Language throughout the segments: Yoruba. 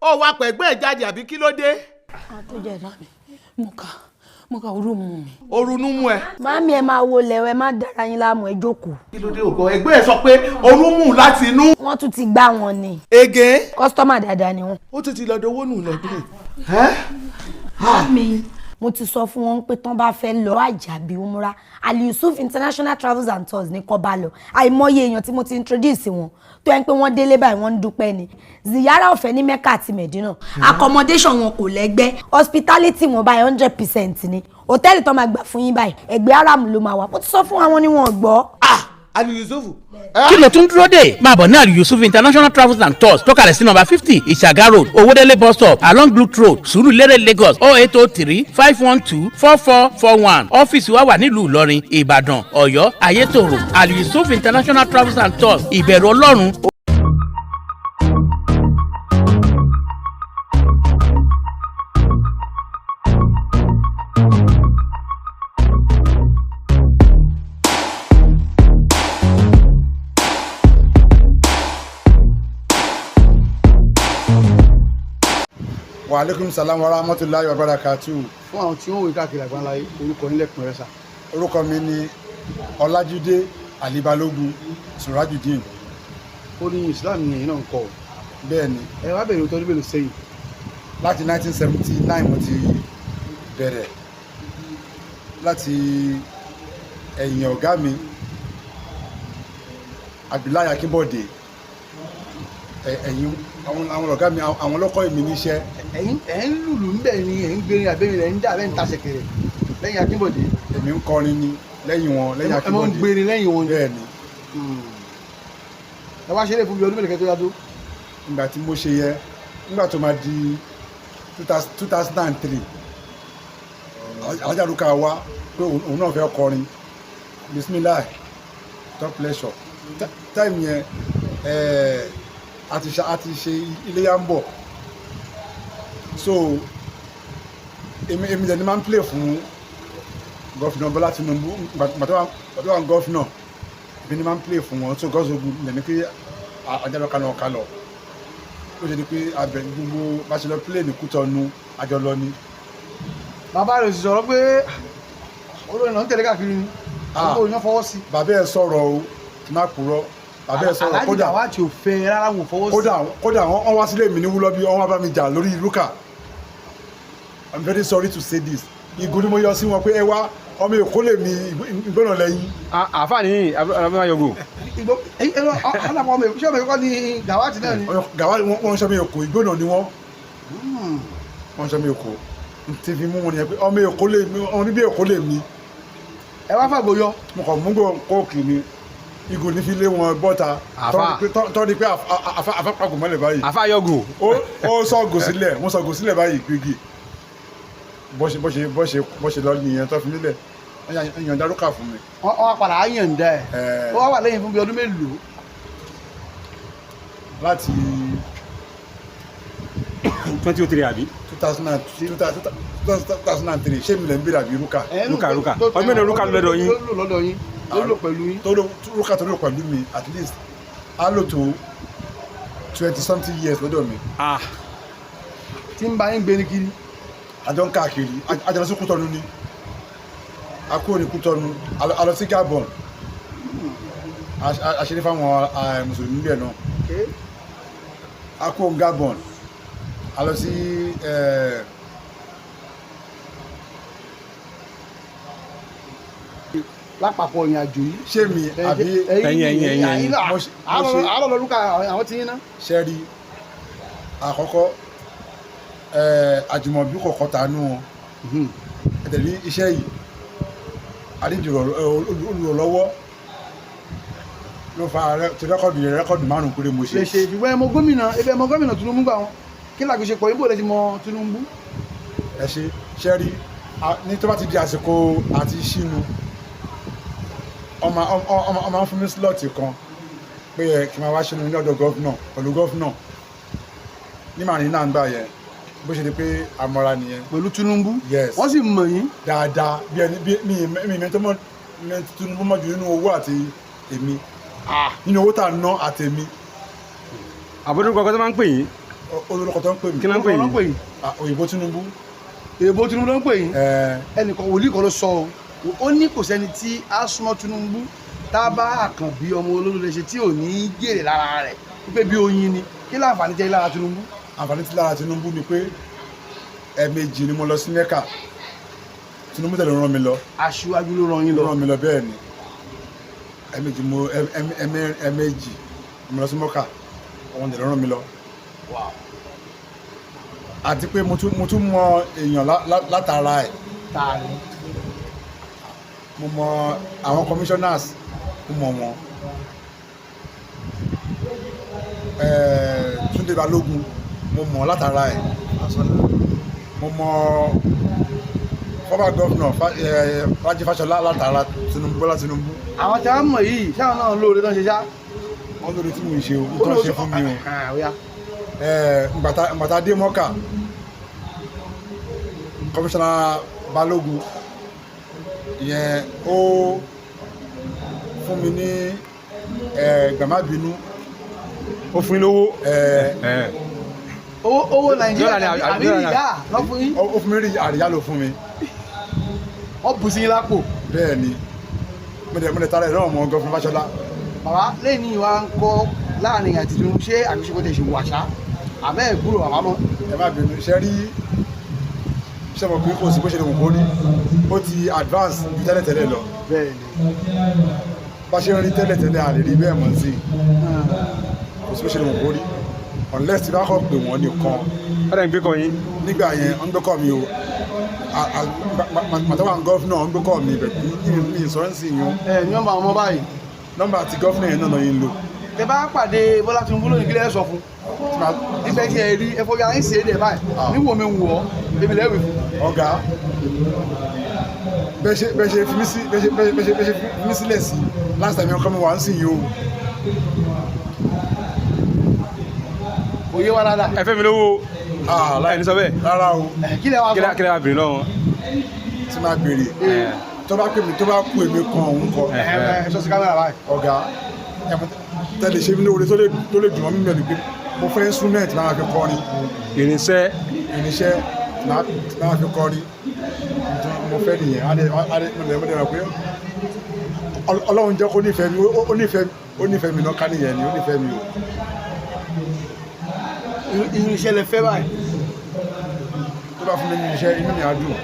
Ó wá pẹ̀gbẹ́ ẹ̀ jáde àbí kí ló dé? Tó jẹ́ ìdá mi, mo kà orú mu mi. Orunú mú ẹ. Màámi, ẹ máa wo lẹ̀wẹ̀, má dára yín láàmú, ẹ jókòó. Kí ló dé ògbọ́? Ẹgbẹ́ ẹ sọ pé orun mú láti inú. Wọ́n tún ti gbá wọn ni. Ege. Customer dáadáa ni wọ́n. Ó tún ti lọ dowó nù lọ́dún yìí. Màámi, mo ti sọ fún wọn pé tán bá fẹ́ lọ àjàbí umra, Ali Yusuf International Travels and Tours ní kó bá lọ. Àìmọye èèyàn tí mo ti introduce wọn tó yẹn pé wọ́n délé báyìí, wọ́n ń dúpẹ́ ni. Ziyara ọ̀fẹ́ ní Mecca àti Medina, accommodation wọn kò lẹ́gbẹ́, hospitality wọn báyìí 100% ni. Hòtẹ́ẹ̀lì tó máa gbà fún yín báyìí, ẹgbẹ́ Haram ló máa wà. Mo ti sọ fún àwọn ni wọn gbọ́. Ah, Ali Yusuf. Kí ló tún dúró dè? Máa bọ̀ ní Ali Yusuf International Travels and Tours tó kalẹ̀ sí nọ́mbà 50, Ìṣàgá Road, Owódélé bus stop, along Blue Road, Sùúrùlérè, Lagos, 08035124441. Ọ́fíìsì wa wà nílùú Ìlọrin, Ìbàdàn, Ọ̀yọ́, Ayétòrò. Ali Yusuf International Travels and Tours, ìbẹ̀rù Ọlọ́run. Wa aleykum salam wa rahmatulahi wa barakatu. Fún àwọn tí wọ́n wò káàkiri àgbáńlá yìí, orúkọ yín lẹ́kùnrẹ́rẹ́ sà. Orúkọ mi ni Ọlájídé Alibalógun Surajudeen. Ó ní Islam ní ẹ̀yin náà ń kọ́ ọ. Bẹ́ẹ̀ ni. Ẹ wá bẹ̀rẹ̀ ọdún mélòó sẹ́yìn? Láti 1979 mo ti bẹ̀rẹ̀ láti ẹ̀yìn ọ̀gá mi, Abdullahi Akínbọ̀dé. Ẹ̀yìn àwọn ọ̀gá mi, àwọn lọ́kọ́ mi níṣẹ́. Ẹ̀yin ẹ̀ ń lùlù ńbẹ̀ ni, ẹ̀ ń gbérin àbẹ́mi rẹ̀ ń dà bẹ́ẹ̀ ń ta ṣẹ̀kẹ̀rẹ̀ lẹ́yìn Akínbọ̀dé? Èmi ń kọrin ni lẹ́yìn wọn, lẹ́yìn Ẹ mọ̀ ń Akínbọ̀dé. gbérin lẹ́yìn wọn ni? Bẹ́ẹ̀ ni. Ẹ wá ṣeré fún bí ọdún mélòó kẹ́ tó yá tó? Ìgbà tí mo ṣe yẹ, nígbà tó máa di 2003, Alhaja Ruka wá pé òun náà fẹ́ kọrin. Bismillah, top pleasure. Time yẹn, a ti ṣe iléyà ń bọ̀, so èmi dẹ̀ ni máa ń play fún Governor Bọ́lá Tinubu. Ìgbà tó wà ní governor, èmi ni máa ń play fún wọn. So gọ́sọ̀gùn lẹ́ni pé Alhaja Ruka náà ká lọ. Ó ṣe di pé abẹ gbogbo bá ṣe lọ play ní Kútọ́nù, àjọ lọ ni. Bàbá rẹ̀ sì sọ̀rọ̀ pé olórin náà ń tẹ̀lé káàkiri ni? Ah. Àbúrò yẹn fọwọ́ sí? Bàbá ẹ sọ̀rọ̀ o, kí n má purọ́, bàbá ẹ sọ̀rọ̀. Aláàjì Kódà Gàwátì ò fẹ́ rárá, wọn ò fọwọ́ sí. Kódà wọ́n wá sílé mi ní Wúlọ́bí, wọ́n wá bá mi jà lórí Rúkà. I'm very sorry to say this, ìgò ni mo yọ sí wọn pé ẹ wá, ọmọ Èkó lè mi, ìgbọ́nà lẹ́yìn. Àfààní Abúlé. Ìgbó ẹ lọ ọlọ́pàá, ọmọ Èkó, ṣé ọmọ Èkó kọ́ ni Gàwátì náà ni? Gàwátì, wọ́n ń sọ mi Èkó, ìgbọ́nà ni wọ́n. Wọ́n ń sọ mi Èkó tí fi mú wọn nìyẹn pé ọmọ Èkó lè mi, ọmọ bíbí Èkó lè mi. Ẹ wá fàgò yọ. Mo kàn mú kóòkì ni, ìgò ní fi lé wọn bọ́ta. Àfà. Tọ́ di pé àfapàgò mọ́lẹ̀ báyìí. Àfàyọgò. Ó sọ̀gò sílẹ̀, wọ́n sọ̀gò sílẹ̀ báyìí gbígi. Bó ṣe lọ nìyẹn tó fi nílẹ̀, wọ́n yàn dárúkà fún mi. Wọ́n wá padà á yànda ẹ̀. Ẹ̀. Ó wá wà lẹ́yìn fún bí ọdún mélòó? Láti 2003 àbí? 2003. Ṣé mi lè ń bèrè àbí Rúkà? Rúkà, Rúkà. Ọdún mélòó Rúkà lò lọ́dọ̀ yín? Tó lò lọ́dọ̀ yín, tó lò pẹ̀lú yín. Tó lò, Rúkà tó lò pẹ̀lú mi, at least á lò tó 20 something years lọ́dọ̀ mi. Ah. Tí ń bá yín gbé ní kiri? Àjọ ń káàkiri, àjọ lọ sí Kútọ́nù ni, a kúrò ní Kútọ́nù, a lọ sí Gabon, a ṣeré fáwọn mùsùlùmí bẹ́ẹ̀ náà. A kúrò ní Gabon, a lọ sí Lápapọ̀ ìrìn àjò yìí. Ṣé mi àbí? Ẹ̀yin, ẹ̀yin, ẹ̀yin, ẹ̀yin. Àárọ̀ lọ Rúkà, àwọn tí yín ná. Ṣẹ́rí àkọ́kọ́, Àjùmọ̀bí kọ̀ọ̀kan tànú wọn ẹ̀tẹ̀lí iṣẹ́ yìí, àdíjù olùrànlọ́wọ́ ló fa ti record yẹn. Record márùn-ún péré mo ṣe. Lè ṣe ìfìwẹ́ ẹmọ gómìnà ebi, ẹmọ gómìnà Tinubu gbà wọn, kí làgbéṣepọ̀ yín, bò lè ti mọ Tinubu? Ẹ ṣe ṣẹ́rí, ní tó bá ti di àsìkò àti ṣínu, ọmọ ń fún mi slot kan pé ẹ kí n máa wá ṣínu ní ọ̀dọ̀ governor, pẹ̀lú governor ní màá ní náà ń gbà yẹn. Bó ṣe di pé àmọ́ra nìyẹn. Pẹ̀lú Tinubu? Yes. Wọ́n sì mọ̀ yín? Dáadáa, bí ẹni bí mi tó mọ̀ mi Tinubu mọ̀ jù nínú owó àti èmi, nínú owó tá a ná àti èmi. Àbúrò kọ̀ọ̀kan tó máa ń pè yín? Olórúkọ tó ń pè mí. Kí ló ń pè Orúkọ ló ń pè yín? yín. Ah, Òyìnbó Tinubu. Èèbó Tinubu ló ń pè yín. Ẹ Ẹnìkan wòlíì kan ló sọ o, ó ní kò sẹ́ni tí á súnmọ́ Tinubu tá a bá Àkànbí ọmọ olódò ṣe tí ò ní í jèrè lára rẹ̀, wípé bí oyin ni. Kí láǹfààní jẹ́ lára Tinubu? Àǹfààní tí lára Tinubu ni pé ẹ̀ẹ̀mejì ni mo lọ sí Mẹ́kà. Tinubu tẹ̀lé rán mi lọ. Aṣíwájú ló ràn yín lọ? Ló rán mi lọ, bẹ́ẹ̀ ni. Ẹ̀ẹ̀mejì mo ẹ̀ẹ̀mejì mo lọ sí Mẹ́kà, òun tẹ̀lé rán mi lọ. Àti pé mo tún mọ èèyàn látara ẹ̀. Ta ni? Mo mọ àwọn commissioners, mo mọ wọn. Túndé Balógun, mo mọ látara ẹ̀. Mo mọ former governor Rájí Fáṣọlá látara Tinubu, Bọ́lá Tinubu. Àwọn tí wọ́n mọ̀ yìí, sáwọn náà lóore tó ń ṣe ṣá? Wọ́n lórí tí mo ń ṣe o, tó ń ṣe fún mi o. Ah, ó yá. Ngbàtà dé Mọ́kà, Commissioner Balógun ìyẹn ó fún mi ní gbàmábínú. Ó fún yín lówó? Owó Nàìjíríà Dọ́là ni tàbí àbí dọ́là ni ìyá lọ fún yín? Ó fún mi rí àríyá ló fún mi. Wọ́n bù sí yín lápò? Bẹ́ẹ̀ ni, mo dẹ̀ tara ẹ̀rọ ọmọ governor Fáṣọlá. Bàbá, lẹ́yìn ìwà ń kọ́ láàrin àti Tinubu, ṣé àjọṣepọ̀ tẹ̀ ṣe wàṣá àbẹ́ ìgbúrò bàbá mọ́? Ẹ má bínú, ṣe rí, ṣe mọ̀ pé kò sí bó ṣe lè wù kó rí, ó ti advance ju tẹ́lẹ̀tẹ́lẹ̀ lọ. Bẹ́ẹ̀ ni. Bá ṣe ń rí tẹ́lẹ̀tẹ́lẹ̀, a lè rí bẹ́ẹ̀ mọ́ sí i. Kò sí bó ṣe lè wù kó rí, unless tí bá kọ́ pè wọ́n nìkan. Ọ̀rẹ́ ń gbé kọ́ yín? Nígbà yẹn, ń gbé kọ́ mi o. Màtá wà ń governor, ń gbé kọ́ mi bẹ̀ ní insurance yẹn. Ẹ ní nọ́mbà ọmọ báyìí. Nọ́mbà àti governor yẹn náà lọ́yìn ń lò. Tẹ bá pàdé Bọ́lá Tinubu lónìí, kí lẹ́ sọ fún nígbà tí ẹ rí ẹ fọyà ń ṣe é dẹ̀ báyìí? Níwò mi wù ọ́, èmi lẹ́wì fún. Ọ̀gá, bẹ́ẹ̀ ṣe fi mí sí bẹ́ẹ̀ ṣe fi mí sílẹ̀ sí last time ọkọ mi wà ń sìn yìí o. Òye wa dáadáa. Ẹ fẹ́ mi lówó? Ah, Ẹ ní sọ bẹ́ẹ̀. Rárá o. Kí lẹ wá sọ? Kí lẹ wá bèrè lọ́wọ́? Tí máa béèrè, tó bá pè mí, tó bá kú èmi kan òun kọ. Ẹ ẹ sọ sí kámẹ́rà báyìí. Ọ̀gá, tẹ́lẹ̀ ṣe mí lóore tó lè dùn mọ́ mímẹ́ ni pé mo fẹ́ instrument máa fi kọrin. Irinṣẹ́. Irinṣẹ́ máa fi kọrin tó mo fẹ́ nìyẹn. Mo dẹ̀ rò pé Ọlọ́run jẹ́ kó nífẹ̀ẹ́ mi, ó nífẹ̀ẹ́ mi náà ká nìyẹn ni ó nífẹ̀ẹ́ mi o. Irinṣẹ́ lẹ fẹ́ báyìí? Tó bá fún mi ní irinṣẹ́, inú mi á dùn.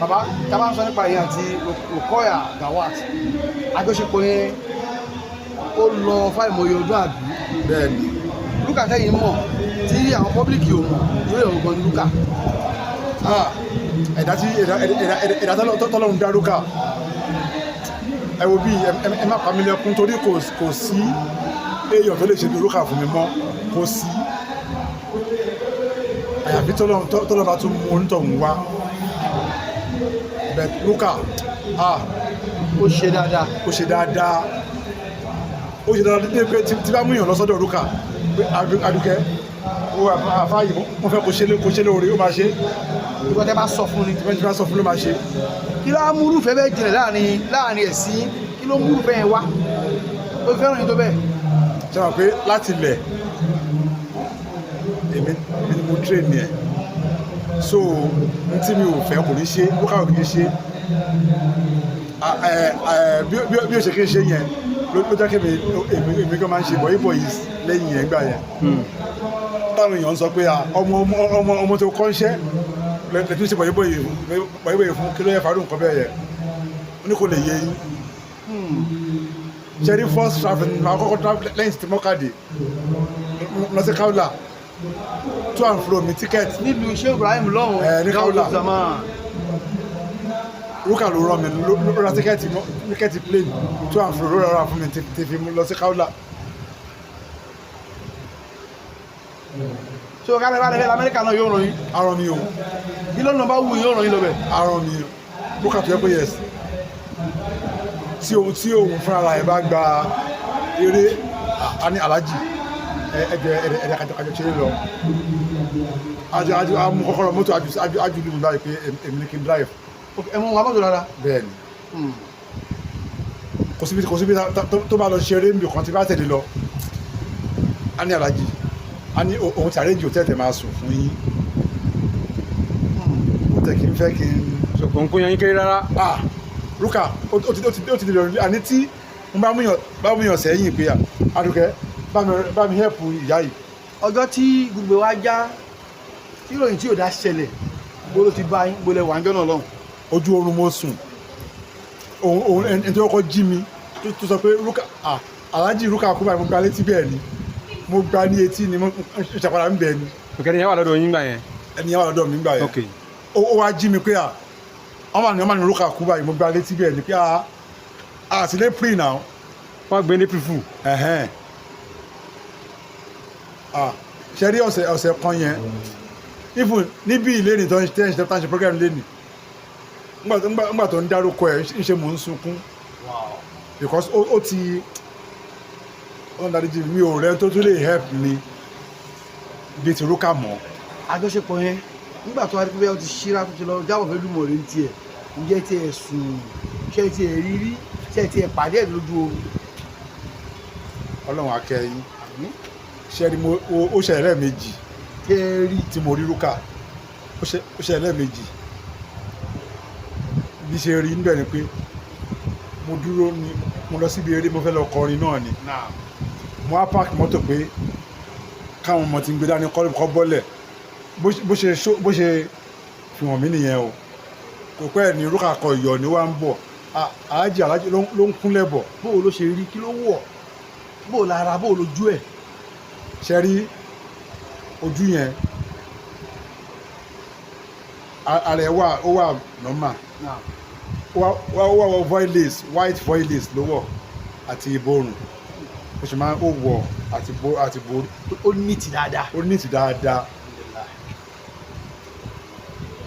Bàbá, tá a bá ń sọ nípa ìyẹn àti Okoya Gawat, àjọṣepọ̀ yẹn ó lọ fáìmọye ọdún, àbí? Bẹ́ẹ̀ ni. Lúkà tẹ́yìn mọ̀ tí àwọn public ò mọ̀ lórí ọ̀rọ̀ gan ni Lúkà. Ah, ẹ̀dá tí ẹ̀dá ẹ̀dá ẹ̀dá tọ́lọ́run dá Lúkà, ẹ wo bí ẹ má pa mí lẹ́kún, torí kò sí èèyàn tó lè ṣe bí Lúkà fún mi mọ́, kò sí, àyàfi tọ́lọ́run bá tún mú onítọ̀hún wá. Bẹ́ẹ̀ Lúkà, ah. Ó ṣe dáadáa. Ó ṣe dáadáa, ó ṣe dáadáa dédé pé tí bá mú èèyàn lọ sọ́dọ̀ Lúkà pé Adúkẹ́ ó àfáàyè, mo fẹ́ kó ṣe lóore, ó máa ṣe. Ìgbà tẹ́ bá sọ fún ni. Tí wọ́n ti bá sọ fún ló máa ṣe. Kí ló á mú irúfẹ́ bẹ́ẹ̀ jìnlẹ̀ láàrin ẹ̀ sí? Kí ló mú irúfẹ́ yẹn wá ó fẹ́ràn yín tó bẹ́ẹ̀? Ṣe mọ̀ pé láti ilẹ̀, èmi ni mo train ẹ̀, so n tí mi ò fẹ́ kò ní ṣe, ó káwọn kì í ṣe. Bí ó ṣe kí n ṣe yẹn ló jẹ́ kí èmi gan máa ń ṣe bọ̀yìbọ̀yì lẹ́yìn yẹn gbà yẹn, táwọn èèyàn ń sọ pé ọmọ tó kọ́ ń ṣẹ́ lẹ́tún ṣe bọ̀yìbọ̀yì fún, kí ló yẹ fàárù nǹkan bẹ́ẹ̀ yẹn. Ó ní kò lè yé yín. Ṣe rí first travel máa kọ́kọ́ travel lẹ́yìn tí mọ́kàdé lọ sí Kaula, to and fro mi ticket. Nílùú Sheikh Ibrahim lọ́hùn. Ẹ, ní Kaula. Gawul Zaman. Rúkà ló rán mi, ló ra ticket plane to and fro, ló rọra fún mi tí fi mú lọ sí Kaula. So kálẹ̀ bá lè fẹ́ lamẹ́ríkà náà, yóò ràn yín? Aràn mi o. Kí ló ń bá wù yín, yóò ràn yín lọ bẹ̀? Aràn mi, rúkà tó yẹ pé yes, tí òun fúnra ẹ̀ bá gba eré a ní alájì ẹjẹ ẹdẹ kájọ ṣeré lọ, àjò àmú kọ́kọ́rọ́ mọ́tò àjò lù mí báyìí pé èmi ní kí n drive. Ẹ mú wọn mọ́tò dáadáa? Bẹ́ẹ̀ ni. Kò síbi tó bá lọ ṣeré níbi kan tí bá tẹ̀lé lọ, á ní alájì, A ní òun ti arrange hotel tẹ̀ máa sùn fún yín. Ó tẹ̀ kí n fẹ́ kí n. Kò ń kó yan yín kéré rárá. Ah, Rúkà, ó ti di rọrùn. Àní tí mo bá múyàn sẹ́yìn pé Adùkẹ́ bá mi help ìyá yìí. Ọjọ́ tí gbogbo wa já, tí ìròyìn tí ò dá ṣẹlẹ̀, bó ló ti bá yín, bó lẹ wà ń jọ́nà lọ́hùn? Ojú oorun mo sùn. Òun ẹni tó kọ́kọ́ jí mi tó sọ pé Rúkà, ah, Alhaji Rúkà kú báyìí, mo gba létí bẹ́ẹ̀ ni, mo gba ní etí ni, mo ṣàpàdà ń bẹ̀ ni. Òkè ni yẹn wà lọ́dọ̀ yín gbà yẹn? Ẹni yẹn wà lọ́dọ̀ mi gbà yẹn. Ó wá jí mi pé à ọmọ ní Rúkà kú báyìí, mo gba létí bẹ́ẹ̀ ni pé à sì lè pray now. Wọ́n gbé ní pífù. Ẹ̀hẹ́n. Ah, ṣe rí ọ̀sẹ̀ kan yẹn, even níbí ìlérí tó ń ṣe tó ń ṣe program lẹ́nìí, ńgbà tó ń dárúkọ ẹ̀ ń ṣe, mò ń sunkún because ó ti ọlọ́run dárí jì mí, ò rẹ́ tó tún lè help mi bíi ti Rúkà mọ́. Àjọṣepọ̀ yẹn, nígbà tó wá rí pé ó ti ṣíra, tó ti lọ jábọ̀ fẹ́ lùmọ̀ rẹ̀ ń tiẹ̀, ǹjẹ́ tiẹ̀ sùn, ṣé tiẹ̀ rírí, ṣé tiẹ̀ pàdé ẹ̀ lójú oorun? Ọlọ́run akẹ́yìn. Ṣe rí mo ó ṣẹlẹ̀ lẹ́ẹ̀mejì. Tẹ́ ẹ rí? Tí mo rí Rúkà, ó ṣẹlẹ̀ lẹ́ẹ̀mejì. Bí ṣe rí níbẹ̀ ni pé mo dúró ni, mo lọ síbi eré, mo fẹ́ lọ kọrin náà ni. Mo á park mọ́tò pé káwọn ọmọ tí ń gbé dání kọ́ bọ́lẹ̀. Bó ṣe fi wọ̀n mí nìyẹn o. Kò pẹ́ ní Rúkà kọ ìyọ̀ ni wá ń bọ̀. Aláàjì, aláàjì ló ń kúnlẹ̀ bọ̀. Bó o ló ṣe rí? Kí ló wọ̀? Bó o lára, bó o lójú ẹ̀? Ṣe rí ojú yẹn, ara ẹ̀ wà, ó wà normal. Ó wà wọ voilés, white voilés ló wọ̀ àti ìborùn, ó sì máa ó wọ̀ àti bo. Ó ní ti dáadáa. Ó ní ti dáadáa.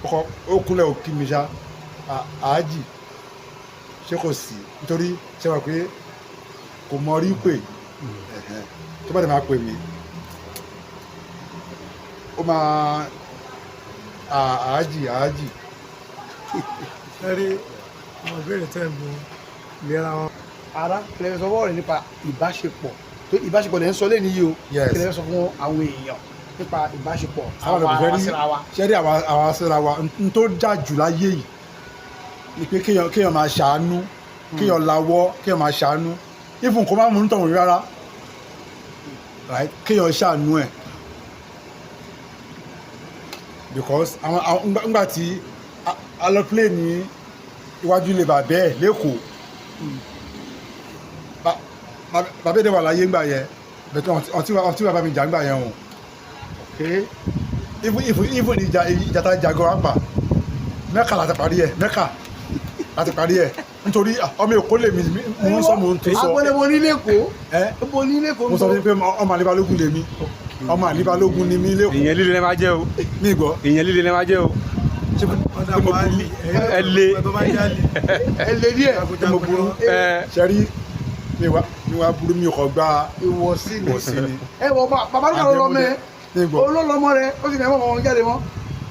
Ọkọ ó kúnlẹ̀, ó kí mi ṣá. Àájì, ṣé kò sí? Nítorí ṣé wà pé kò mọ rí pé ẹ̀hẹ́n, tó bá dẹ̀ máa pè mí, ó máa àájì, àájì. Ẹ rí àwọn ìbéèrè tẹ́ ń bu ìlera wọn. Ara kí lẹ fẹ́ sọ fọ́ọ̀rọ̀ nípa ìbáṣepọ̀ tó ìbáṣepọ̀ lẹ́ ń sọ lẹ́nu yìí o? Yes. Kí lẹ fẹ́ sọ fún àwọn èèyàn nípa ìbáṣepọ̀ àwọn àwa ọ̀dọ́ àwa síra wa? Ṣé rí àwa síra wa, n tó jà jù láyé yìí ni pé kéèyàn máa ṣàánú, kéèyàn lawọ́, kéèyàn máa ṣàánú, even kó má mú nítorí rárá, right, kéèyàn ṣàánú ẹ̀, because àwọn ńgbà tí a lọ play ní iwájú ilé bàbá ẹ̀ lẹ́kọ̀ọ́, bàbá ẹ̀ dẹ̀ wà láyé ńgbà yẹn, bẹ̀tẹ̀ ọtí bàbá mi jà ńgbà yẹn o. Even ìjà tá a jà gan apà, Mẹ́kà láti parí ẹ̀, Mẹ́kà láti parí ẹ̀, nítorí ọmọ Èkó lèmi, mo ń sọ, mo ń tún sọ. Agbọ́dọ̀ mo ní lẹ́kọ̀ọ́. Ẹ mo ní lẹ́kọ̀ọ́. Mo sọ fún yín pé ọmọ Àlíbalógún lèmi, ọmọ Àlíbalógún ni mí lẹ́kọ̀ọ́. Èèyàn líle lẹ́ máa jẹ́ o. Mi gbọ́. Èèyàn líle lẹ́ máa jẹ́ o. Ṣé Ọ̀dà mo burú? Buhari. Ẹ lé. Tó bá jálè. Ẹ lè díẹ̀. Ṣé mo burú? Ẹ. Ṣe rí mi wá burú, mi kò gba ìwọ̀sí ni. Ìwọ̀sí ni. Ẹ wọ bàbá ló lọ́mọ ẹ. Mi gbọ́. Olólọ́mọ rẹ, ó sì ní ẹ̀mọ́ ọmọ jáde mọ́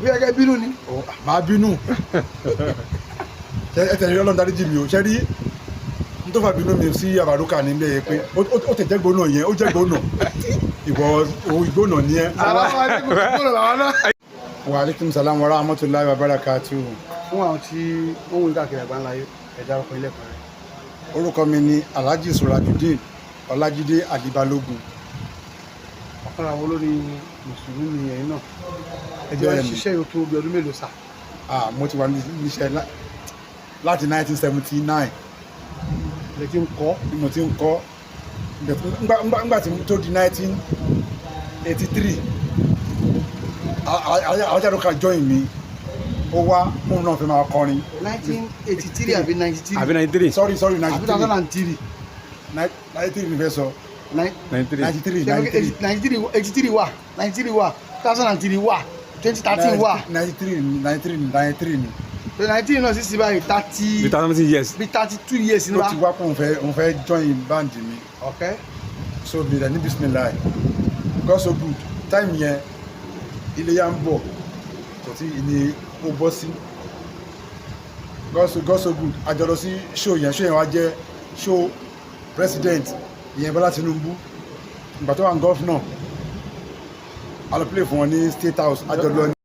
bí ẹgẹ bínú ni. Ó, màá bínú. Ṣé ẹ tẹ̀lé? Ọlọ́run dáríjì mi o. Ṣe rí n tó fà bínú mi sí àbárúkà nílé yẹn pé ó tẹ̀ jẹ́ gbóná yẹn, ó jẹ́ gbóná ìwọ òun ìgbóná ni ẹ. Wa alaikum salam wa rahmatulahi wa barakatuhu. Fún àwọn tí wọ́n wù ní káàkiri àgbáńlá yìí, ẹ dárúkọ ilé ẹ̀kọ́ rẹ̀. Orúkọ mi ni Alhaji Surajudeen Ọlájídé Àlíbalógun. Ọ̀kan àwọn olórin mùsùlùmí ni ẹ̀yin náà. Ẹ jẹ́ wá Bẹ́ẹ̀ni. ṣiṣẹ́ yóò tó bí ọdún mélòó sà? Ah, mo ti wà níṣẹ́ láti 1979. Lẹ ti ń kọ́? Ni mo ti ń kọ́. Ńgbà tí tó di 1983, Alhaji Aruka join mi, ó wá, òun náà fi máa kọrin. 1983 àbí 93? Àbí 93? Sorry, sorry. Àbí 93. 2003? 93 ni fẹ́ sọ. 93. 93, 93. 93, 83 wà, 93 wà, 2003 wà, 2013 wà. 93, 93, 93 ni. 19 náà sì sí báyìí, 30. Bí 30 years. Bí 32 years ní Ó wa. ti wá pé òun fẹ́ join band mi. So bẹ̀rẹ̀ ní bismillah, God so good, time yẹn iléyá ń bọ̀, kò tí ní ó bọ́ sí. God so good, a jọ lọ sí show yẹn. Show yẹn wá jẹ́ show president ìyẹn, Bọ́lá Tinubu, ìgbà tó wà ní governor. A lọ play fún wọn ní State House, àjọlọ.